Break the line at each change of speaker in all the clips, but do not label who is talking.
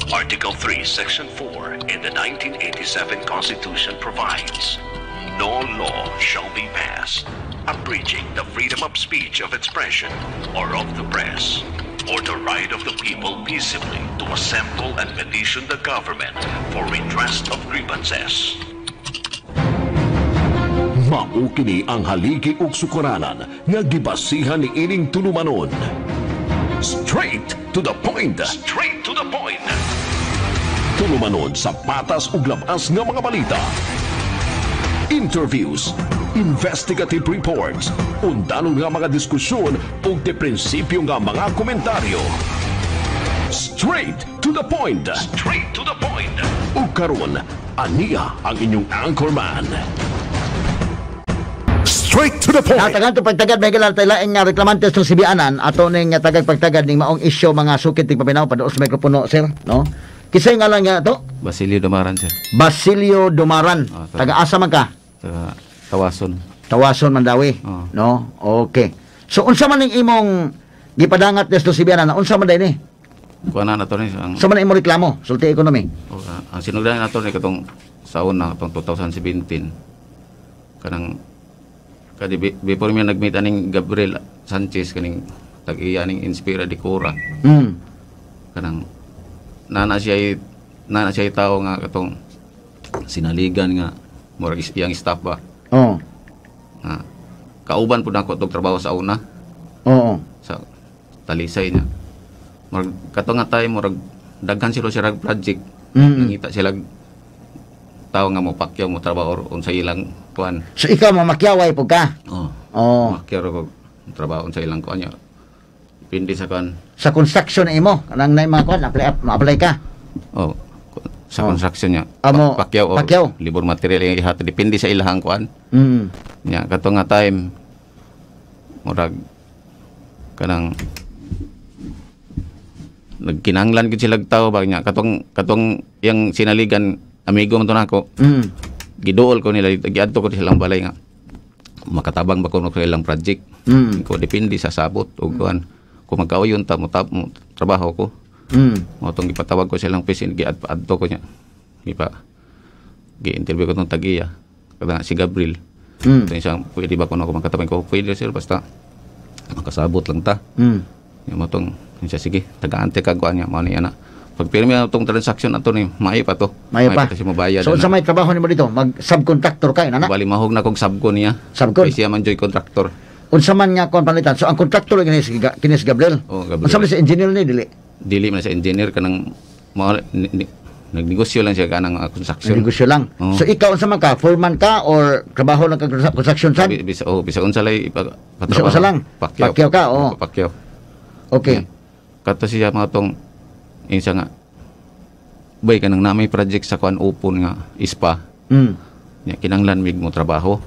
Article 3, Section 4 in the 1987 Constitution provides, "No law shall be passed abridging the freedom of speech, of expression, or of the press, or the right of the people peaceably to assemble and petition the government for redress of grievances."
Mao kini ang haligi ug sukaranan nga gibasihan ni ining tulumanon. Straight to the point.
Straight to the point.
Tulumanon sa patas ug labas nga mga balita. Interviews, investigative reports, undanon nga mga diskusyon ug de prinsipyo nga mga komentaryo. Straight to the point.
Straight to the point.
Ug karon, aniya ang inyong anchorman. Straight to the point.
Natagan to pagtagad may galang tay laing nga reklamante sa Sibianan ato ning tagag pagtagad ning maong isyu, mga sukit tig paminaw paduol sa mikropono, sir, no? Kisay ngalan nga to?
Basilio Dumaran, sir.
Basilio Dumaran.
Ah,
Taga asa man ka?
Sa Tawason.
Tawason, Mandaue.
Oo.
No? Okay. So unsa man ning imong gipadangat dito Sibianan? Unsa man day ni?
Kuha na nato ni ang
Unsa man ang imong reklamo? Sulti economy.
Oh, ang sinugdan nato ni katong sa una, katong 2017, kanang kadi before mi nag-meet aning Gabriel Sanchez, kaning tag-iya ning Inspira Decora, kanang nana siya tao nga katong sinaligan nga murag iyang staff ba nga kauban pud nako tog trabaho sa una sa Talisay niya. Murag kato nga time, murag daghan sila sila project. Nangita sila tao nga mo pakyaw, mo trabaho unsa ilang kuan.
So ikaw mamakyaway pud ka?
Oh. Makyaw ra ko trabaho unsa ilang kuan niya. Depende sa kuan.
Sa construction imo kanang nay mga kuan apply apply ka.
Oh, sa construction niya.
Amo,
Pakyaw or
pakyaw.
Labor material yung ihatod, depende sa ilahang kuan. Nya kato nga time, murag kanang nagkinahanglan gid sila og tao ba niya, katong yang sinaligan, amigo man to nako. Giduol ko nila, giadto ko silang balay nga makatabang ba ko sa ilang project. Ko depende sa sabot ug kuan, kung magkauyon ta mo, tap, mo trabaho ko. Mo tong gipatawag ko silang PC, giadto ko niya, gipa gi-interview ko tong tagiya kada si Gabriel. Ito siya, pwede ba kuno ako makatabang ko? Pwede, sir, basta makasabot lang ta. Yung mo tong siya, sige, tagaan-te kag kuan niya, mao ni ana. Pag pirmi na tong transaction ato ni, maayo pa to.
Maayo pa.
To siya mobayad.
So
ana.
unsa may trabaho nimo dito? Mag subcontractor ka ana?
Bali mahog na kog subcon niya.
Subcon?
Kay siya man joy contractor.
Unsa man nga kuan palitan? So ang contractor kini si Gabriel.
Oh, Gabriel.
Unsa man si engineer ni dili?
Dili man sa engineer, kanang mao nagnegosyo lang siya kanang construction.
Negosyo lang.
Oo.
So ikaw unsa man ka? Foreman ka or trabaho lang ka construction sad?
Bisa, oh, bisa unsa lay
Bisa unsa lang.
Pakyaw.
Pakyaw ka, oo.
Pakyaw.
Okay.
Kato siya mga tong insa nga bay kanang na may project sa kuan upon nga ispa. Nya kinanglan mig mo trabaho.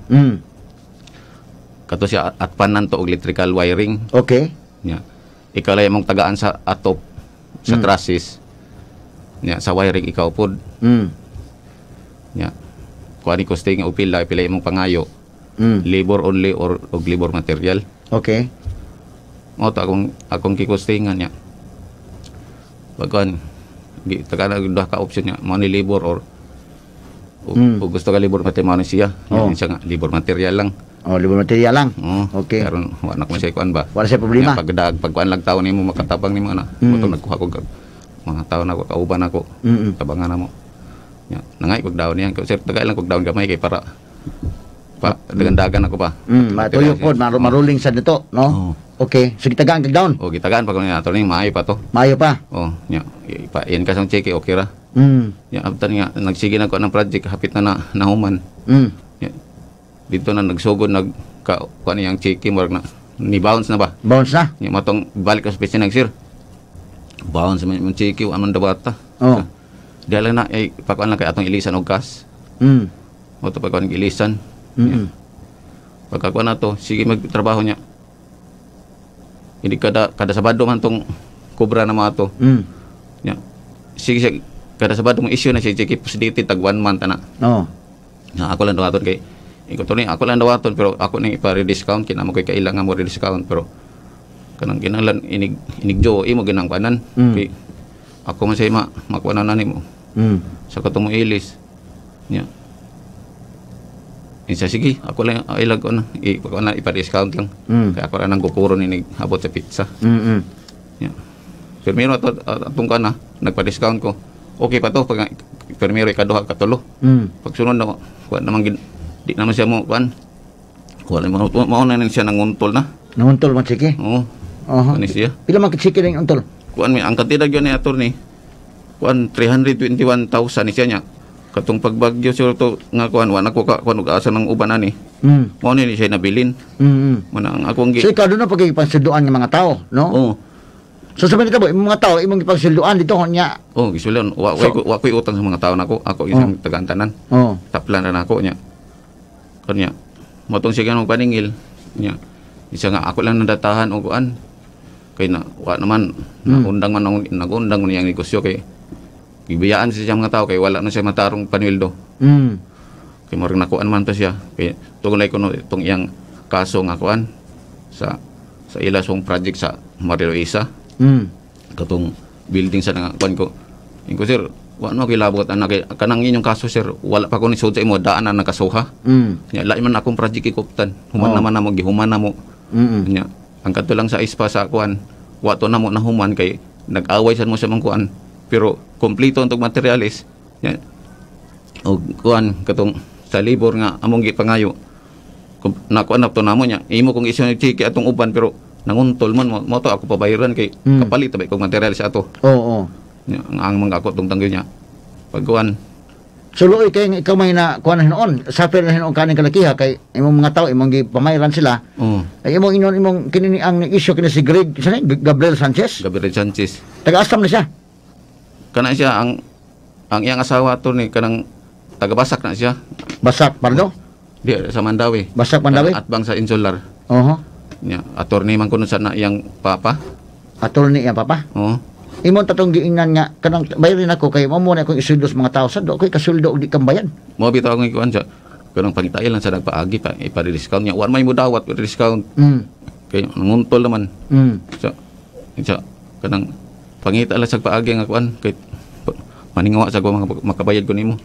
Kato siya atpanan to og electrical wiring. Nya ikaw lay mong tagaan sa atop sa trusses. Nya sa wiring ikaw pod. Nya kuan ni costing og pila pila imong pangayo. Labor only or og labor material. Mo to akong kikostingan niya. Pagkuan gi tagaan og duha ka option niya, mo ni labor or o gusto ka labor material, mo ni siya. Yan siya nga labor material lang.
Oh, labor material lang.
Oo. Karon wa na ko siya kuan ba.
Wala siya problema.
Nya, pagdag pagkuan lang tao nimo makatabang nimo ana. Mo to nagkuha ko mga tao na ako, kauban ako. Tabangan na mo. Nya, nangay kog daon niya. Sir, tagay lang kog daon gamay kay para pa dagan-dagan ako pa.
Matuyo pod, maruling sa dito, no?
Oo.
Okay. So gitagaan kag down.
O gitagaan pa ko niya ato ni maayo pa to.
Maayo pa.
Oh, nya ipa in ka sang cheque, okay ra. Nya abtan nga nagsige na ko ng project, hapit na na nahuman. Nya, dito na nagsugod nag ka kuan niyang cheque, murag na ni bounce na ba.
Bounce na.
Nya matong balik ko sa opisina, sir. Bounce man yung cheque, wa man dawata.
Oh.
Di lang na ay pakuan lang kay atong ilisan og cash. Mo to pagkuan ilisan. Pagkakuan na to, sige magtrabaho niya. Hindi kada kada Sabado man tong kubra na mga to. Nya. Sige siya, kada Sabado mo issue na siya cheque post-dated tag one month ana.
Oh.
Nya ako lang dawaton kay iko to ni ako lang dawaton, pero ako ning ipa-rediscount kinamo kay kailangan mo rediscount, pero kanang kinahanglan inig inig jo imo ginang kuanan. Kay Ako man siya makuha na nimo. Sa katong mo ilis. Nya. Isa sige, ako lang ay lang ko na na ipa-discount lang. Kaya ako lang nang kukuro ni abot sa pizza. Nya. Pirmiro ato atong kana nagpa-discount ko. Okay pa to pag pirmiro ikaduha katulo. Pag sunod na kuan naman di naman siya mo kuan. Kuan mo mao na siya nanguntol na.
Nanguntol man chiki.
Oo.
Oho.
Ani siya.
Pila man ka chiki ning untol?
Kuan mi ang kantidad gyud ni attorney. Kuan 321,000 ni siya nya. Katong pagbagyo siguro to nga kuan wa na ko ka kuan og asa ng uban ani. Mao ni siya nabilin. Mao na ang akong
So ikaw doon na pagkipagsilduan ng mga tao, no?
Oo.
So sa mga tao, imong mga tao imong gipagsilduan dito nya.
Oh, gisulan. Wa
So-
wa ko'y utang sa mga tao nako. Ako isang tagantanan.
Oh.
Taplan ra nako nya. Kanya motong siya ganong paningil nya. Isa nga ako lang nadatahan og kuan. Kay na wa naman naundang man ang nagundang man iyang negosyo kay gibiyaan siya mga tao kay wala na siya matarong panweldo. Kay murag nakuan man to siya. Kay tungod kuno itong iyang kaso nga kuan sa sa ila song project sa Mariloisa. Katong building sa nga kuan ko. Ingon ko, sir, wa no kilabot anak kay kanang inyong kaso sir, wala pa ko ni sud sa imo daan na nakasuha. Nya lain man akong project ikuptan. Human naman namo gihuman namo. Nya ang kadto lang sa ispa sa kuan, wa to namo nahuman kay nag-away sad mo sa mga kuan. Pero kompleto ang tog materialis. Nya og kuan katong sa libor nga among gipangayo. Nakuan na to namo nya. Imo kong isyu chiki atong uban pero nanguntol man mo to ako pabayaran kay kapalit ba kog materialis ato.
Oo.
Nya, ang mga ako tong tanggal niya. Pagkuan.
So luoy kay ikaw may na kuan na hinuon, suffer na hinuon kaning kalakiha kay imong mga tao imong gipamayran sila.
Oo.
Ay imong inon imong kini ang issue kini si Greg, sa ni Gabriel Sanchez.
Gabriel Sanchez.
Taga-asam na siya.
Kana siya ang iyang asawa to ni kanang taga-Basak na siya.
Basak, pardo?
Di sa Mandawi.
Basak Mandawi?
Atbang sa Insular.
Oho.
Nya, attorney man kuno sa na iyang papa.
Attorney iyang papa.
Oo.
Imong tatong giingnan nga kanang bayarin ako kay mo na akong isuldo sa mga tao sa do koy kasuldo og di kambayan.
Mo bitaw akong ikuan siya. Kanang pangitail lang sa nagpaagi pa ipa-discount niya. Wa may mo dawat discount. Kay nanguntol naman. Sa sa kanang pangita lang sa paagi nga kuan kay maningawa sa ko mga makabayad ko nimo.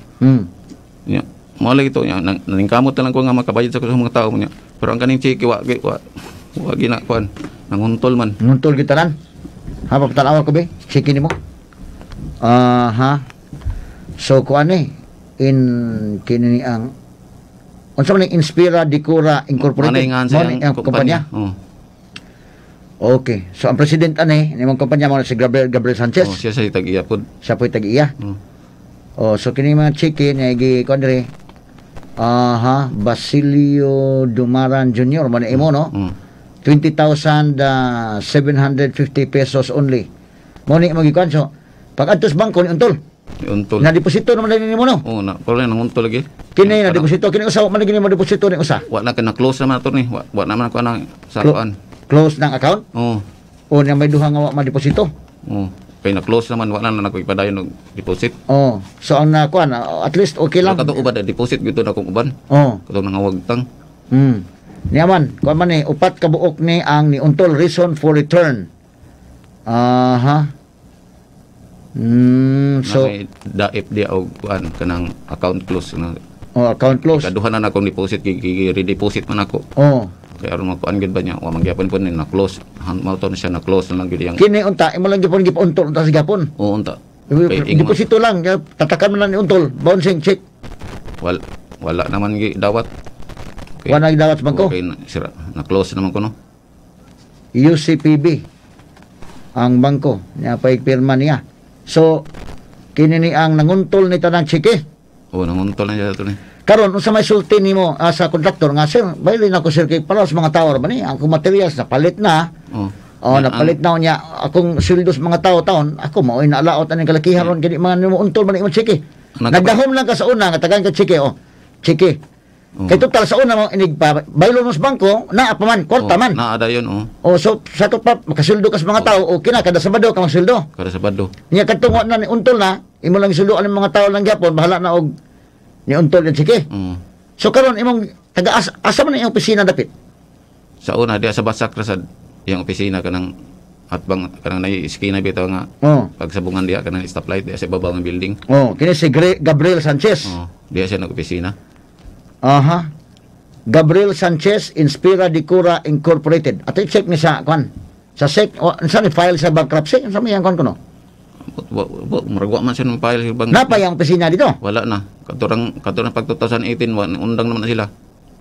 Nya, mo lagi to nya naningkamot na lang ko nga makabayad sa ko sa mga tao niya. Pero ang kaning chiki wa wa wa gina kuan nanguntol man.
Nguntol gyud tanan. Ha, papatanawa ko be, chiki nimo. Aha. So kuan eh in kini ni ang unsa man ni Inspira Decora Incorporated.
Manay nga sa
Mao ni
iyang
ang kumpanya.
Oh.
Okay. So ang president ani nimong kumpanya mo si Gabriel Sanchez.
Oh, siya sa tag-iya pod.
Siya po'y tag-iya.
Oh.
Oh, so kini mga chiki niya gi kuan diri. Aha, Basilio Dumaran Jr. man imo no. 20,750 pesos only. Mo ni mo gikuan so pag adto sa bangko ni untol.
Untol.
Na deposito naman din nimo no.
Oh, na problema nang untol lagi.
Kini na deposito kini usa man gini mo deposito ni usa.
Wa na ka na close naman attorney. Wa naman ako na sa kuan.
Close ng account?
Oo.
O niya may duha nga wa ma-deposito?
Oo. Kay na close naman wa na nako ipadayon og deposit.
Oh, so ang nakuan at least okay lang.
Katong uban deposit gyud na akong uban.
Oh.
Katong nangawagtang.
Niya man, kuan man ni upat ka buok ni ang niuntol reason for return. Aha. So
may daip di og kuan kanang account close na.
Oh, account close.
Kaduha na akong deposit gi-redeposit man ako.
Oh.
Kay aron makuan gyud ba niya, wa man gyapon po ni na close. Mao to na siya na close na lang gyud yang.
Kini unta imo lang gyapon gipa-untol unta sa gyapon.
Oo unta. Kay
Deposito lang, tatakan man lang ni untol, bouncing check.
Wala naman gi dawat. Okay.
Wala dawat sa bangko.
Okay, na, sira, na close naman ko no.
UCPB ang bangko niya pay pirma niya. So kini ni ang nanguntol ni tanang cheke.
Oh, nanguntol na siya to ni.
Karon unsa may sulti nimo sa kontraktor nga sir, bailin ako sir kay para sa mga tao ra ba ni ang akong materials napalit na.
Oh.
Oh, napalit na niya akong sweldo sa mga tao taon, ako mao'y naalaot aning kalakihan ron kini mga nimo untol man imong cheke. Nagdahom lang ka sa una nga tagaan ka cheke oh. Cheke.
Oh.
Kay total sa una mo inig pa baylo mo sa bangko, naa pa man, kwarta
oh,
man.
Naa dayon oh.
Oh, so sa to pa makasuldo ka sa mga tao, okay na kada Sabado ka magsuldo.
Kada Sabado.
Nya kadtong wa na ni untol na, imo lang isuldoan ang mga tao lang gyapon, bahala na og ni untol yung cheke. So karon imong taga asa man ang opisina dapit?
Sa una diya sa Basak ra sa iyang opisina kanang Atbang kanang nay iskina bitaw nga pagsabungan diha kanang stoplight diha sa ibabaw ng building.
Oh, kini si Gabriel Sanchez.
Oh, diha siya nag-opisina.
Aha. Gabriel Sanchez, Inspira Decora Incorporated. Ato i-check ni sa kwan. Sa SEC, o sa ni file sa bankruptcy, sa may ang kwan kuno.
Murag wa man siya ng file sa bank.
Napa yung opisina dito?
Wala na. Katurang katurang pag 2018 wa undang naman na sila.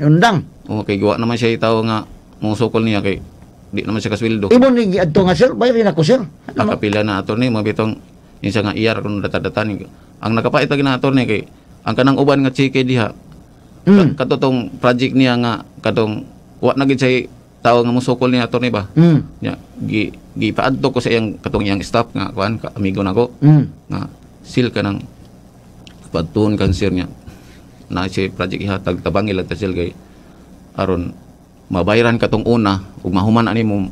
Undang.
Oh, kay gawa naman siya itaw nga musukol niya kay di naman siya kasweldo.
Imo ni giadto nga sir, bayrin ako sir.
Nakapila na attorney mga bitong insa nga iyar kun data-data ni. Ang nakapait lagi na attorney kay ang kanang uban nga chike diha. Katong project niya nga katong wa na gid siya tawo nga musukol niya attorney ba. Nya gi gipaadto ko sa iyang katong iyang staff nga kuan ka, amigo nako nga sil kanang padtuon kan sir niya na si project ihatag tabangi lang ta sil kay aron mabayran katong una ug mahuman ani mo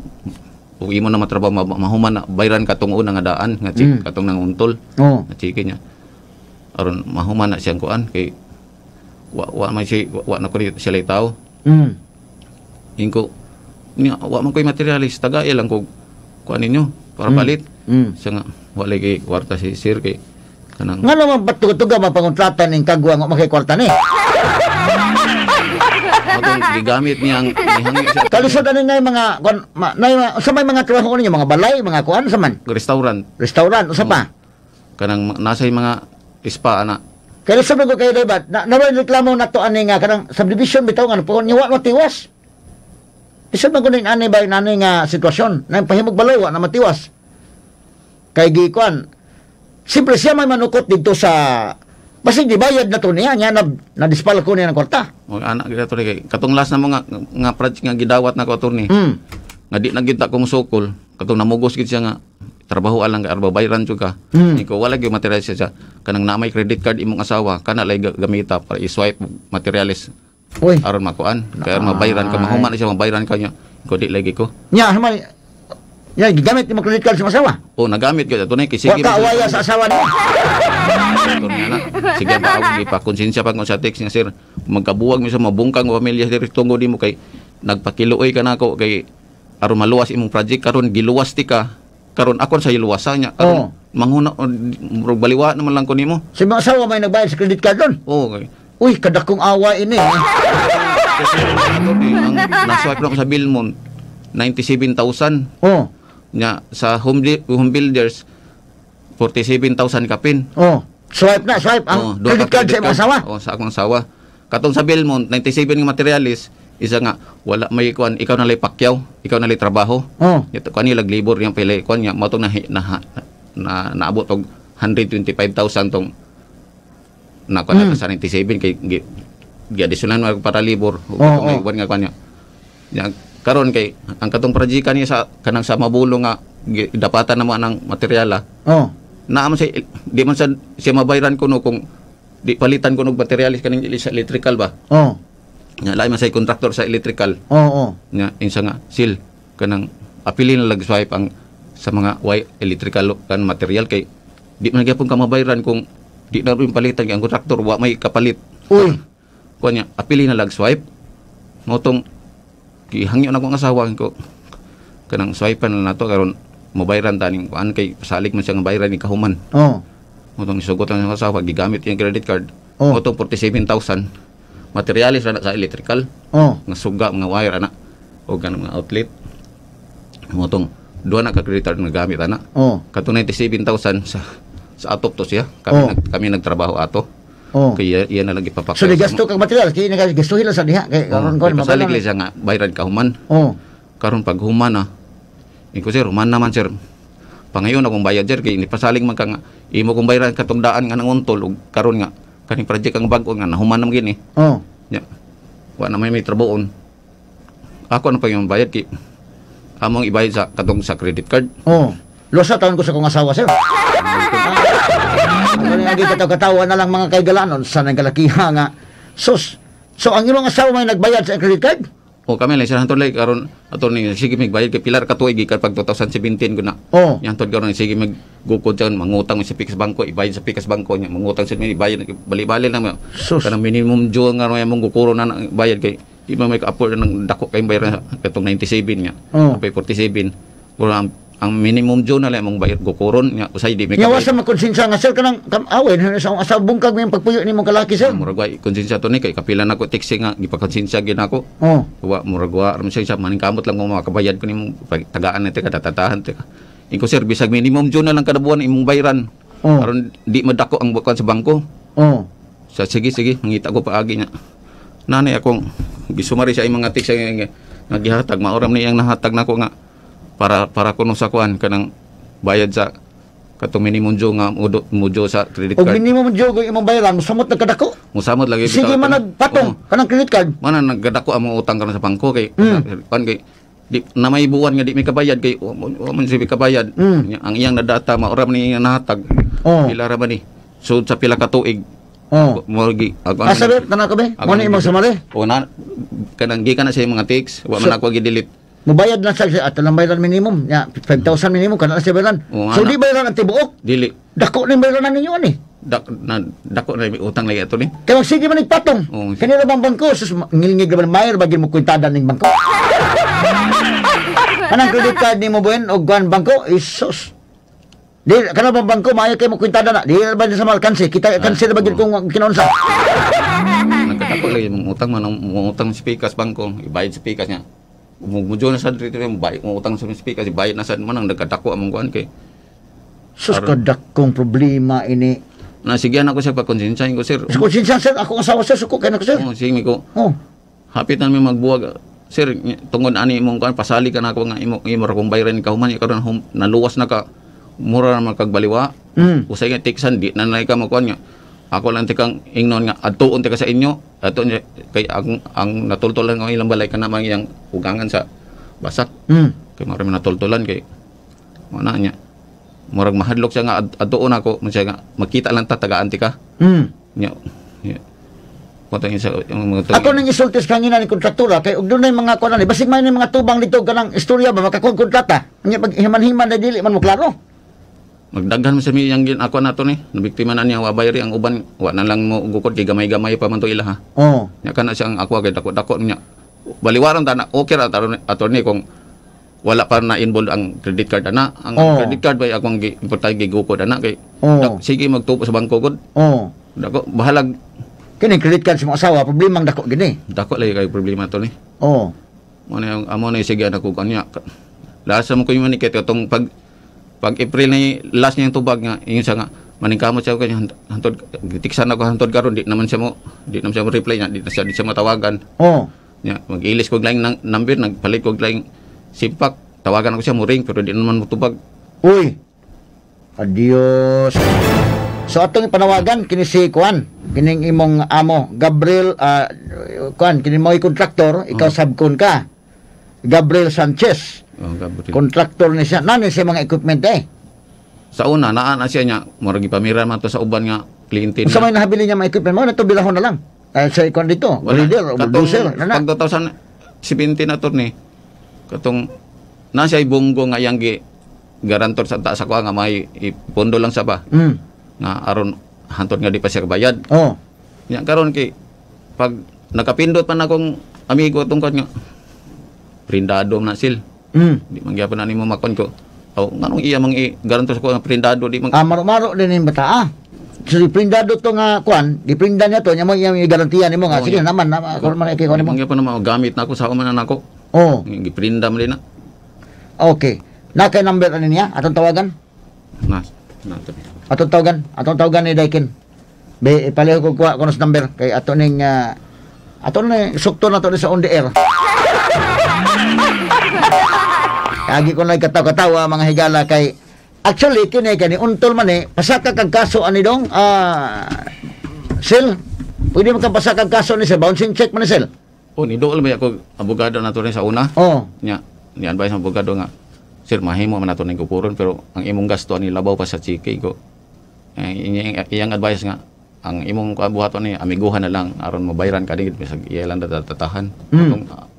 ug imo na matrabaho mahuman na bayran katong una nga daan nga chik katong nanguntol nga chike niya aron mahuman na siyang kuan kay wa man siya wa na ko siya lay tao. Ingko niya wa man koy materialis tagay lang kog kuan ninyo para palit. Siya nga wala kay kwarta si sir kay kanang
Nga naman ba't tuga-tuga mapangontrata ning kagwa nga makikwarta ni?
Matong gigamit niya ang nihangyo siya.
Kalisod ani na mga kuan na sa may mga trabaho ninyo, mga balay, mga kuan sa man?
Restaurant.
Restaurant usa pa.
Kanang nasa mga spa ana.
Kalisod ko kayo ba? Na reklamo na to ani nga kanang subdivision bitaw nga puhon niya wa matiwas. Lisod man ko ning ani ba ani nga sitwasyon na pahimog balay wa na matiwas. Kay gi kuan siyempre siya may manukot dito sa basig di bayad na to niya niya na nadispal ko niya ng kwarta.
O anak gid to kay katong last na mo nga nga project nga gidawat na ko attorney. Nga di na gid ta ko musukol katong namugos gid siya nga trabaho alang kay arba bayran jud ka. Iko wala gyud materials siya kanang na may credit card imong asawa kana lay gamita para i-swipe materials.
Uy.
Aron makuan kay aron mabayran ka mahuman na siya mabayran ka niya. Ko di lagi ko.
Nya man nya gigamit imong credit card sa asawa.
Oh, nagamit gyud ato ni kay sige.
Wa ka awaya sa asawa niya.
Niya na. Sige ba ako gipakonsensya pa ko sa text niya sir. Magkabuwag mi sa mabungkang pamilya diri tungod nimo kay nagpakiluoy ka nako kay aron maluwas imong project karon giluwas ti ka. Karon akon sa iluwasa niya karon manghuna murag baliwa naman lang ko nimo.
Si mga asawa may nagbayad sa credit card doon.
Oh, okay.
Uy, kadakong awa ini.
Kasi ang naswipe na ko sa bill mo 97,000.
Oh.
Nya sa home builders 47,000 kapin.
Oh. Swipe na, swipe ang credit card sa imong asawa.
Oh, sa akong asawa. Katong sa bill mo 97 nga materialis, isa nga wala may kuan, ikaw na lay pakyaw, ikaw na lay trabaho.
Oh.
Ito kuan ni laglibor yang pili kuan nya mao tong na naabot og 125,000 tong na kuan sa 97 kay gi-additional man para libor ug may uban nga kuan nya. Nya karon kay ang katong project niya sa kanang sa Mabulo nga dapatan na mo ang materyala.
Oh.
Naa man siya di man siya mabayran kuno kung di palitan kuno og materialis kaning sa electrical ba.
Oh.
Nya lain man sa kontraktor sa electrical.
Oo.
Nya insa nga sil kanang apili na lag swipe ang sa mga way electrical kan material kay di man gyapon ka mabayran kung di na rin palitan kay ang kontraktor wa may kapalit.
Uy.
Kuan niya apili na lag swipe. Mao tong gihangyo na akong asawa ko kanang swipe na nato karon mobayran ta ning kuan kay pasalig man siya nga bayran ni kahuman.
Oh.
Mao tong isugot lang sa asawa gigamit yung credit card.
Oh.
Mao tong 47,000 materialis ra na sa electrical.
Oh.
Mga suga, mga wire ana o ganang mga outlet. Mao tong duha na ka credit card nga gamit ana.
Oh.
Katong 97,000 sa atop to siya. Kami kami nagtrabaho ato.
Oh.
Kay iya na lang ipapakyaw.
So gigasto kag material kay nagastuhin lang sa diha kay karon kon
mabalan. Pasalig siya nga bayran kahuman.
Oh.
Karon pag human na. Iko sir, human naman sir. Pangayon akong bayad sir kay nipasalig man ka nga imo kong bayran katong daan nga nanguntol ug karon nga kaning project ang bag-o nga nahuman naman gini.
Oh.
Nya. Wa na may trabaon. Ako na pa yung bayad kay among ibayad sa katong sa credit card.
Oh. Losa taon ko sa kong asawa sir. Ano ni agi kataw-katawa na lang mga kaigalanon sa nagkalakiha nga sus. So ang imong asawa may nagbayad sa credit card?
O kami lang sir hantod lay karon attorney sige magbayad kay pilar ka tuig gikan pag 2017 ko na.
Oh.
Hantod karon sige maggukod siya mangutang sa Pikas Bangko ibayad sa Pikas Bangko nya mangutang sa ibayad bali-bali lang kanang minimum due nga ron among gukuro na bayad kay di man may ka-afford ng dako kay bayaran katong 97 nya.
Oh.
Apay 47. Pero ang Ang minimum due na lang imong bayad gukuron nya usay di may
Nya wa sa makonsensya nga sir kanang kam awin sa asawa bungkag mo yung pagpuyo nimong kalaki sir.
Murag wa konsensya to ni kay kapila nako taxi nga gipakonsensya gyud nako.
Oh.
Wa murag wa ra man siya maning kamot lang kung makabayad ko nimong tagaan te kadatatahan te. Inko sir bisag minimum due na lang kada buwan imong bayaran.
Oh.
Aron di madako ang bukan sa bangko.
Oh.
Sa sige sige mangita ko paagi niya. Nanay akong gisumari sa imong mga taxi nga gihatag maoram ni iyang nahatag nako nga para kuno sa kuan kanang bayad sa katong minimum due nga mudo sa credit
Og
card.
minimum due ko imong bayaran musamot na kadako.
Musamot lagi
Sige
bitaw
man
ito.
nagpatong
Oo.
kanang credit card.
Mana nagdako ang mga utang karon sa bangko kay kuan kay di na may buwan nga di may kabayad kay wa man siya kabayad. Ang iyang nadata maoram ni iyang nahatag.
Oh.
Pila ra ba ni? So sa pila ka tuig.
Oh.
Mo gi ako
Asa be tanaw ko be? Mo ni imong sumari.
O na kanang gikan na sa imong mga text, wa man
So-
ako gi-delete.
Mubayad na sa ato lang bayaran minimum. Ya 5,000 minimum kana na siya bayaran.
Oo,
So
ana.
di bayaran ang tibuok.
Dili
Dako ni bayaran ninyo ani.
Dako na may utang lagi ato ni.
Kaya magsige man nagpatong.
Oo.
Kanila bang bangko sus ngilngig ra man mayor bagin mo kwintada ning bangko. Kanang credit card nimo buhen og kuan bangko isus. Di kana bang bangko maayo kay mo kwintada na. Di ra ba sa malkansi kita kansi ra bagin kung kinaunsa.
Nagkadako lagi mong utang man ang mong utang sa pikas bangko, ibayad sa pikas niya. Mudyo na sad dito yung bayad mong utang sa pikas, ibayad na sad man ang nagkadako among kuan kay.
Sus kadakong problema ini.
Na sige na ako siya pagkonsensya ko sir.
Sa konsensya sir ako ang asawa sir suko kay nako sir.
Oh, sige ko.
Oh.
Hapit na mi magbuwag. Sir, tungod ani imong kuan pasali ka na ako nga imo imo ra kong bayaran ka human karon naluwas na ka mura na man kag baliwa. Usay nga tiksan di na ka makuan nga. Ako lang tikang ingnon nga adtuon tika sa inyo. Adtuon kay ang natultulan nga ilang balay kana man iyang ugangan sa basak. Kay mura man natultulan kay mana niya. Murag mahadlok siya nga adtuon ako man siya nga makita lang ta tagaan tika. Nya. Nya. Kunta sa mga
Ako nang isulti sa kangina ni kontraktora kay og dunay mga kuan ani basig may mga tubang dito kanang istorya ba makakuha kontrata. Nya pag himan-himan na dili man mo klaro.
Magdaghan man sa mi yang gin ako nato ni nabiktima na niya wa bayri ang uban wa na lang mo gukod kay gamay-gamay pa man to ila ha.
Oh.
Nya kana siya ang ako kay dako-dako niya. Baliwaran ta na okay ra attorney kung wala pa na involved ang credit card ana. Ang
Oh.
credit card bay akong gi importante gigukod ana kay
Oh.
sige magtupo sa bangko gud.
Oh.
Dako bahalag
Kini credit card sa mga asawa problemang dako gini.
Dako lagi kay problema to ni.
Oh.
Mo na yung amo na sige ana ko kanya. Lasa mo ko yung manikit katong pag April na last niya yung tubag nga ingon siya nga maningkamot siya kanya hantod gitiksan ako hantod karon di naman siya mo reply niya di siya matawagan.
Oh.
Nya mag-ilis ko laing number nagpalit ko laing simpak tawagan ako siya mo ring pero di naman mo tubag.
Uy. Adios. So atong panawagan kini si Kuan, kining imong amo Gabriel Kuan kini mo'y kontraktor, ikaw sabkon ka. Gabriel Sanchez.
Oh, Gabriel.
Kontraktor ni siya. Nani siya mga equipment eh.
Sa una naa na siya niya murag gipamira man to sa uban nga kliyente
Sa
niya.
may nahabili niya mga equipment mo na to bilahon na lang. Sa ikuan dito, grader, bulldozer, na.
Pag 2017 na to ni katong na siya ibunggo nga iyang gi garantor sa taas ako nga may ipondo lang sa ba. Nga aron hantod nga di pa siya kabayad.
Oh.
Nya karon kay pag nakapindot pa na akong amigo tungkol nga prindado na sil. Di man gyapon na nimo makon ko. Aw nganong iya mang i-garantor sa ko nga prindado di man.
Ah, maro-maro din yung bata ah. So prindado to nga kuan, giprinda niya to, nya mo iyang garantiya nimo nga
Oh,
sige
yeah.
naman na ako man ikay nimo.
Di man gyapon na gamit na ako sa man na nako.
Oh.
Giprinda man din na.
Okay. Na kay number ani niya atong tawagan?
Na. Na to.
Atong tawagan ni Daikin. Be ipaliho ko kuha kuno sa number kay ato ning ato ni sukto na to ni sa on the air. Kagi ko na katawa-katawa mga higala kay actually kini kani untol man eh pasaka kag kaso ani dong Sil pwede man kang pasaka kag kaso ni sir bouncing check man ni Sil.
Oh ni dool ba ako abogado na to ni sa una.
Oh.
Nya ni advice ang abogado nga sir mahimo man nato ning kupuron pero ang imong gasto ani labaw pa sa chike ko. Iyang advice nga ang imong buhaton ni amiguhan na lang aron mabayaran ka din bisag iya lang datatahan.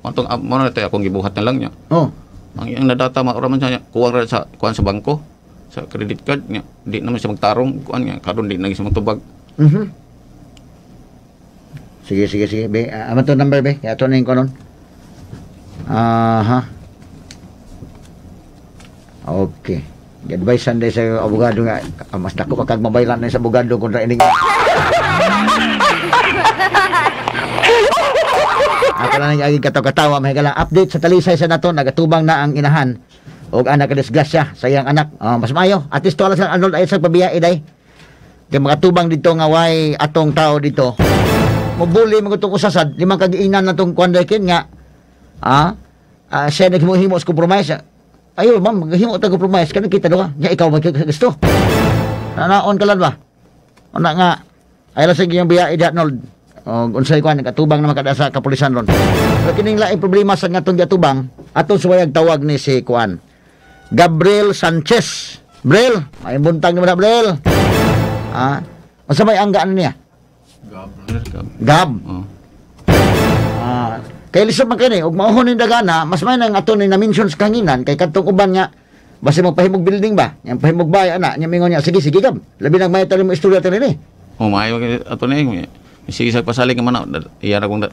Atong mo na tayo akong gibuhat na lang niya.
Oh.
Ang iyang nadata maura man siya kuwang ra sa kuan sa bangko sa credit card niya di naman siya magtarong kuan niya karon di na siya magtubag.
Mhm. Sige be aman to number be kaya ato ning kunon. Aha. Okay. Advice day sa abogado nga mas dako pa kag mabaylan na sa abogado kontra ining. Ako lang ang kataw-katawa mahigala update sa Talisay sa nato nagatubang na ang inahan og anak ka disgrasya sa iyang anak. Mas maayo at least wala sa Arnold ay sa pabiya iday. Kay makatubang dito nga way atong tao dito. Mobuli man gutong usasad limang kagiinan natong kuan kin nga siya naghimo-himo sa compromise. Ayo ma'am, maghimo ta compromise kanang kita duha. Nya ikaw magkagusto. Nanaon ka lang ba? Una nga ay lang sige yung biya i Arnold. Og unsay kuan katubang naman kada sa kapulisan ron. Pero kining laing problema sa ngatong giatubang atong suwayag tawag ni si kuan Gabriel Sanchez. Brel, ay buntag nimo na Brel. Unsa may anggaan niya?
Gab.
Gab.
Oh.
Kay lisod man kini og mauhon ning dagana, mas may nang ato ni na-mention sa kanginan kay kadtong uban nga basi magpahimog building ba? Yang pahimog bay ana, nya mingon niya sige sige Gab. Labi nang may mo istorya tinini.
Oh, maayo kay ato ni. Sige sa pasalig man iya ra kong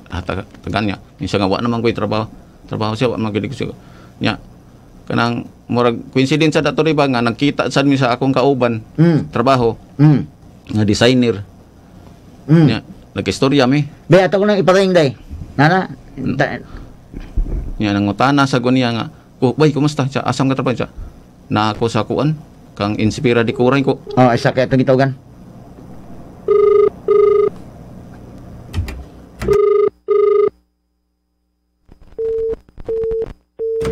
tagan niya. Minsan nga wa naman koy trabaho. Trabaho siya wa man gid ko siya. Nya kanang murag coincidence sa dato ba nga nagkita sad mi sa akong kauban. Trabaho. Nga designer. Nya nagkistorya mi.
Be ato ko nang iparing day. Nana
Nya nangutana sa niya nga, "Oh, bay kumusta? Siya asam ka trabaho siya?" Na ako sa kuan kang inspira di kuray ko.
Oh, isa kay atong gitawagan.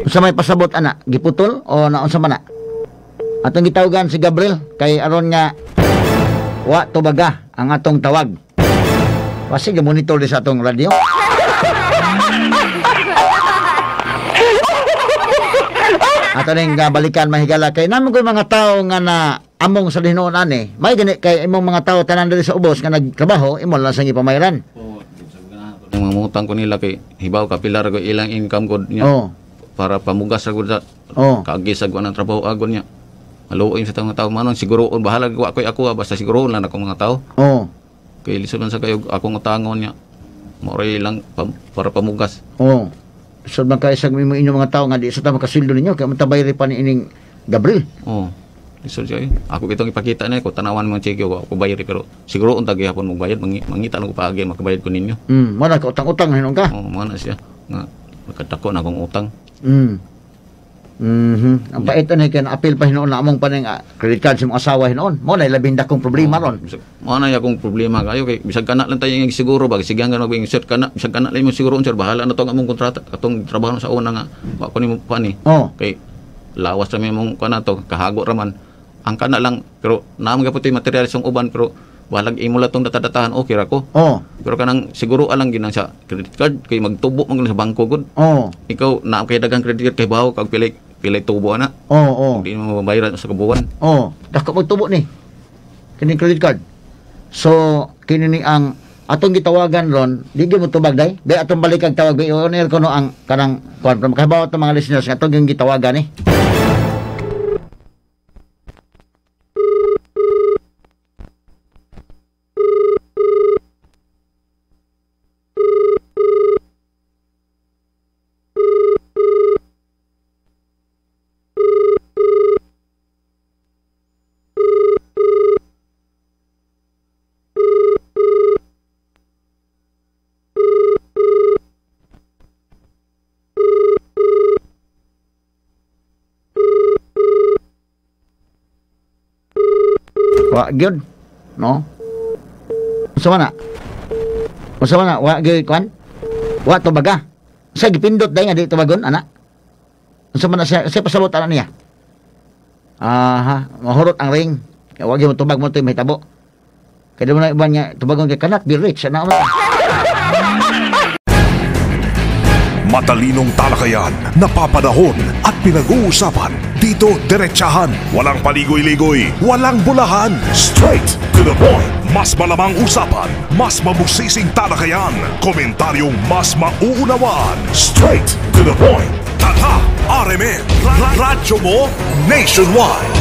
Unsa may pasabot ana, giputol o naunsa man na? Atong gitawagan si Gabriel kay aron nga wa tubaga ang atong tawag. Kasi monitor di sa atong radyo. Ato ning balikan mahigala kay namo koy mga tao nga na among sa hinuon ani. May gani kay imong mga tao tanan diri sa ubos nga nagtrabaho imo lang sang ipamayaran.
Oh, mga mutang ko nila kay hibaw kapilar ko ilang income ko niya.
Oh.
Para pamugas ra gud sa
oh.
Kaagi sa guan ang trabaho agon niya. Maluoy sa mga tao manon siguro bahala wa koy ako basta siguro lang akong mga tao.
Oh.
Kay lisod man sa kayo akong utangon niya. Mao lang para pamugas.
Oh. So man kay sa inyong mga tao nga di sa ta makasweldo ninyo kay matabay ri pa ni ining Gabriel.
Oh. Lisod siya. Ako itong ipakita na ko tanawan mo cheke ko ako bayad pero siguro unta gihapon mo bayad mangita lang ko paagi makabayad ko ninyo.
Mo na ka utang-utang hinon ka.
Oh, mo na siya nga nakadako na akong utang.
Ang pait ani kay apil pa hinuon na among paning credit card sa imong asawa hinuon. Mo na labing dakong problema ron.
Mo na akong problema kayo kay bisag kana lang tayo ng siguro ba sige hanggang mag-insert kana bisag kana lang imong siguro sir bahala na tong among kontrata katong trabaho sa una nga wa ko nimo pa ni.
Oh.
Kay lawas ra mi mong kana to kahago ra man. Ang kana lang pero naam gyud putoy materials ang uban pero balag imo la tong datadatahan okay ra ko.
Oh.
Pero kanang siguro alang ginang sa credit card kay magtubo man sa bangko gud.
Oh.
Ikaw na kay daghang credit card kay bawo kag pilay tubo ana.
Oh, oh.
Di mo mabayaran sa kabuan.
Oh, dako magtubo ni. Kini credit card. So kini ni ang atong gitawagan ron, di gyud mo tubag day. Be atong balikag tawag be on air kuno ang kanang kuan para makahibaw atong mga listeners nga atong yung gitawagan ni. Wa gyud, no? Unsa man na? Unsa man na? Wa gyud kuan? Wa tubaga. Sa gipindot day nga di tubagon ana. Unsa man na siya, siya pasabot ana niya? Aha, mahurot ang ring. Kaya wa gyud mo tubag mo to'y mahitabo. Kaya di mo na iban nga tubagon kay cannot be rich ana man.
Matalinong talakayan, napapanahon at pinag-uusapan. Dito, diretsahan. Walang paligoy-ligoy, walang bulahan. Straight to the point. Mas malamang usapan, mas mabusising talakayan. Komentaryong mas mauunawaan. Straight to the point. Tatak RMN. Radyo mo nationwide.